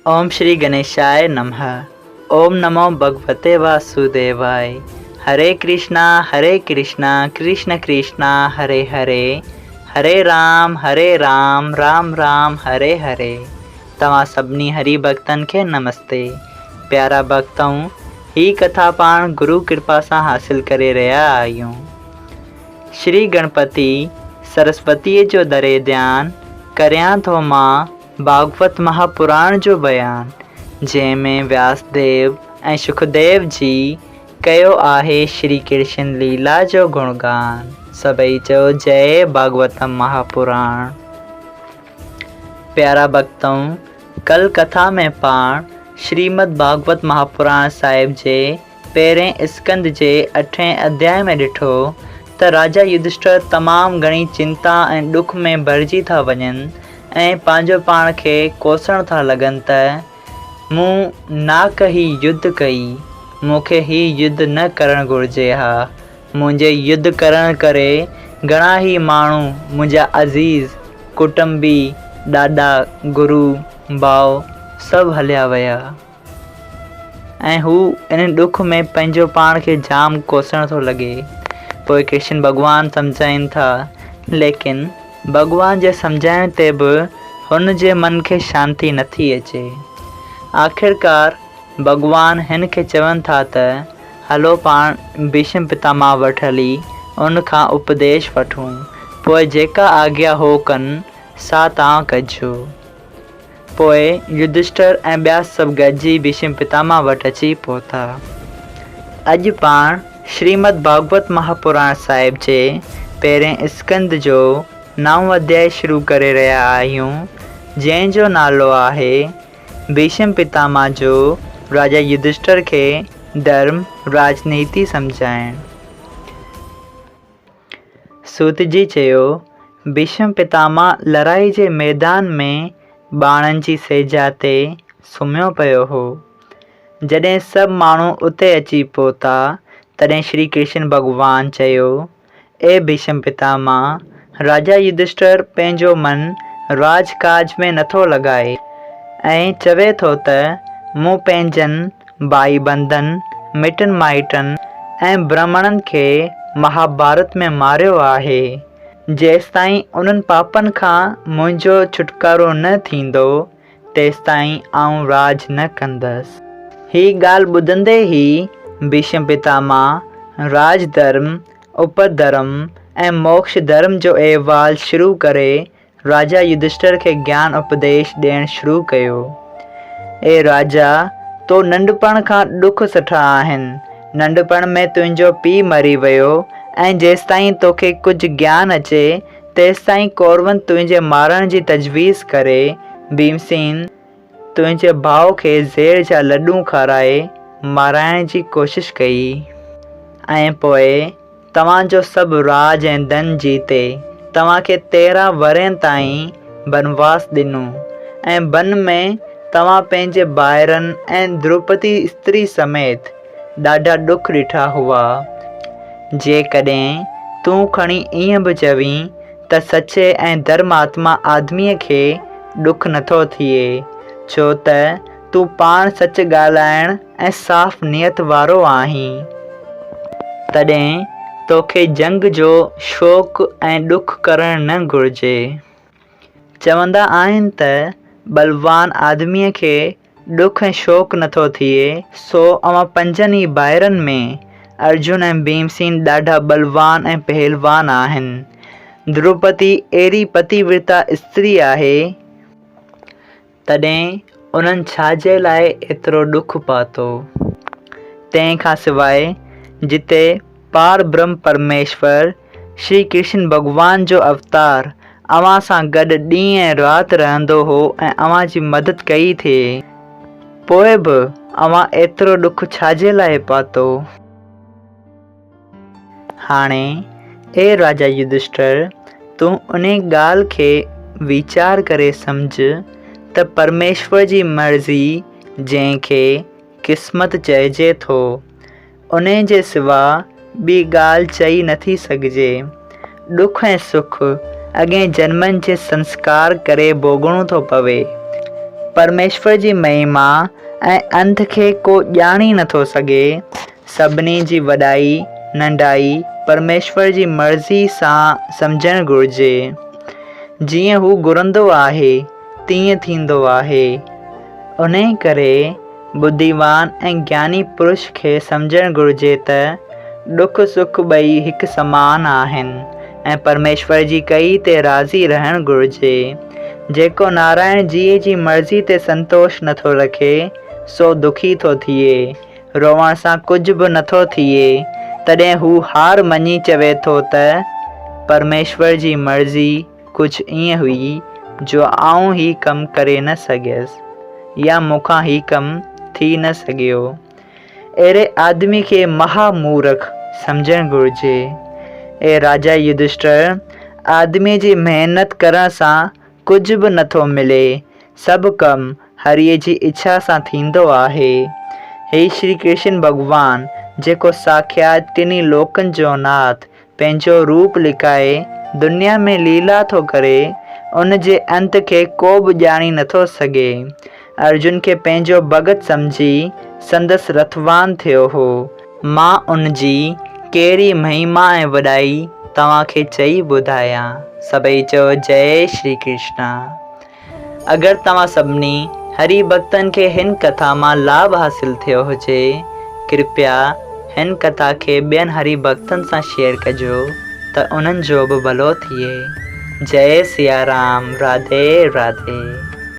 اوم شري گنيشاء نمه اوم نمو ڀڳوتي واسوديواء هري ڪرشنا هري ڪرشنا ڪرشن ڪرشنا هري هري هري رام هري رام رام رام هري هري توهان سڀني هري ڀڳتن کي نمستي پيارا ڀڳتؤ هي ڪٿا پاڻ گرو ڪرپا سان حاصل ڪري رهيا آهيون شري گڻپتي سرسوتيء جو دري ڌيان ڪريان ٿو مان ڀاڳوت مهاپراڻ جو بيان، جنهن ۾ وياس ديو ۽ شڪديو جي ڪيو آهي شري ڪرشن ليلا جو گڻگان. سڀئي چئو جئي ڀاڳوتم مهاپراڻ. پيارا ڀڳتؤ! ڪل ڪٿا ۾ پاڻ شريمد ڀاڳوت مهاپراڻ صاحب جي پهرئين اسڪنڌ جي اٺين اڌياء ۾ ڏٺو ته راجا يڌشٽر تمام گهڻي چنتا ۽ ڏک ۾ ڀرجي ٿا وڃن ۽ پنهنجو پاڻ کي ڪوسڻ ٿا لڳن ته مون ناڪ هي يڌ ڪئي، مون کي هي يڌ نه ڪرڻ گهرجي ها، منهنجي يڌ ڪرڻ ڪري گهڻا ئي ماڻهو منهنجا عزيز، ڪٽنبي، ڏاڏا، گرو، ڀاء سڀ هليا ويا. ۽ هو ان ڏک ۾ پنهنجو پاڻ کي جام ڪوسڻ ٿو لڳي. پوء ڪرشن ڀڳوان سمجهائين ٿا. ليڪن ڀڳوان جي سمجهائڻ تي به هن جي من کي شانتي نٿي اچي. آخرڪار ڀڳوان هن کي چون ٿا ته هلو پاڻ ڀيشم پتاماه وٽ هلي ان کان اپديش وٺون، پوء جيڪا آگيا هو ڪن سا توهان ڪجو. پوء يڌشٺر ۽ ٻيا سڀ گڏجي ڀيشم پتاماه وٽ اچي پهتا. اڄ پاڻ شريمد ڀاڳوت مهاپراڻ صاحب جي پهرين اسڪنڌ جو نائون اڌيائي شروع ڪري رهيا آهيون، جنهن جو نالو آهي، ڀيشم پتاماه جو راجا يڌشٺر کي ڌرم راڄنيتي سمجهائڻ. سوت جي چيو، ڀيشم پتاما لڙائي جي ميدان ۾ ٻاڻن جي سيجا تي سمهيو پيو هو. جڏهن سڀ ماڻهو اتي اچي پهتا، تڏهن شري ڪرشن ڀڳوان چيو، اي ڀيشم پتاما، راجا يڌشٽر پنهنجو من راڄ ڪاڄ ۾ نٿو لڳائي ۽ چوي ٿو ته مون پنهنجن ڀائيبندن، مٽن مائٽن ۽ برهمڻن کي مهاڀارت ۾ ماريو آهي. جيستائين انهن پاپن کان منهنجو ڇوٽڪارو نه ٿيندو، تيستائين آئون راڄ نه ڪندس. هي ڳالهه ٻڌندي ئي ڀيشم پتاماه راڄ ڌرم، اپڌرم ۽ موڪش ڌرم جو احوال شروع ڪري راجا يڌشٽر کي گيان اپديش ڏيڻ شروع ڪيو. اي راجا! تو ننڍپڻ کان ڏک سٺا آهن. ننڍپڻ ۾ تنهنجو پيء مري ويو ۽ جيستائين توکي ڪجهه گيان اچي، تيستائين ڪورون تنهنجي مارڻ جي تجويز ڪري، ڀيمسين تنهنجي ڀاء کي زهر جا لڏون کارائي مارائڻ جي ڪوشش ڪئي ۽ پوء توهان جو سڀ راڄ ۽ ڌن جيتي، توهان کي 13 ورهين تائين بنواس ڏنو ۽ بن ۾ توهان پنهنجي ڀائرن ۽ دروپدي استري سميت ڏاڍا ڏک ڏٺا هئا. جيڪڏهن تون کڻي ائين به چوين ته سچي ۽ ڌرماتما آدميء کي ڏک نٿو ٿئي، ڇو ته تون پاڻ سچ ڳالهائڻ ۽ صاف نيت وارو آهين، تڏهن توکي جنگ جو شوق ۽ ڏک ڪرڻ نه گهرجي. چوندا آهن ته ٻلوان آدميء کي ڏک ۽ شوق نٿو ٿئي، سو اوهان پنجن ئي ڀائرن ۾ ارجن ۽ ڀيمسين ڏاڍا ٻلوان ۽ پهلوان آهن. دروپدي اهڙي پتيورتا استري آهي، تڏهن انهن ڇا جي لاء ايترو ڏک پاتو؟ تنهن کان سواء جتي پار برهم پرميشور شري ڪرشن ڀڳوان جو اوتار اوهان سان گڏ ڏينهن ۽ رات رهندو هو ۽ اوهان جي مدد ڪئي ٿئي، پوء به اوهان ايترو ڏک ڇا جي لاء پاتو؟ هاڻي اي راجا يڌشٽر، تون انهي ڳالهه کي ويچار ڪري سمجهه ته پرميشور جي مرضي جنهن کي قسمت چئجي ٿو، انهي جي سوا ٻي ڳالهه چئي نٿي سگهجي. ڏک ۽ سک اڳئين جنمن جي سنسڪار ڪري ڀوڳڻو ٿو پوي. پرميشور جي مهما ۽ انت کي ڪو ڄاڻي نٿو سگهي. سڀني جي وڏائي ننڍائي پرميشور جي مرضي سان سمجهڻ گهرجي. جيئن هو گهرندو آهي، تيئن ٿيندو آهي. انهيء ڪري ٻڌيوان ۽ گياني پرش کي سمجهڻ گهرجي ته ڏک سک ٻئي هڪ سمان آهن ۽ پرميشور جي ڪئي تي راضي رهڻ گهرجي. جيڪو نارائڻ جيء جي مرضي تي سنتوش نٿو رکي، سو دکي ٿو ٿئي. روئڻ سان ڪجهه به نٿو ٿئي. تڏهن هو هار مڃي چوي ٿو ته پرميشور جي مرضي ڪجهه ائين هئي جو آئون هي ڪم ڪري نه سگهيس يا مون کان هي ڪم ٿي نه سگهيو. اهڙي آدمي کي مها مورک سمجهڻ گهرجي. اي راجا يڌشٽر! آدميء جي محنت ڪرڻ سان ڪجهه به نٿو ملي. سڀ ڪم هريء جي اڇا سان ٿيندو آهي. هي شري ڪرشن ڀڳوان جيڪو ساکيات ٽنهي لوڪن جو ناٿ پنهنجو روپ لڪائي دنيا ۾ ليلا ٿو ڪري، ان جي انت کي ڪو به ڄاڻي نٿو سگهي. ارجن کي پنهنجو ڀڳت سمجهي سندس رٿوان ٿيو هو. مان ان جي ڪهڙي مهما ۽ وڏائي توهان کي چئي ٻڌايان. سڀئي چئو جئي شري ڪرشنا. اگر توهان سڀني هري ڀڳتن کي هن ڪٿا مان لاڀ حاصل ٿيو هجي ڪرپيا هن ڪٿا کي ٻين هري ڀڳتن سان شيئر ڪجو ته انهن جو به ڀلو ٿئي. جئي سيارام راڌي راڌي.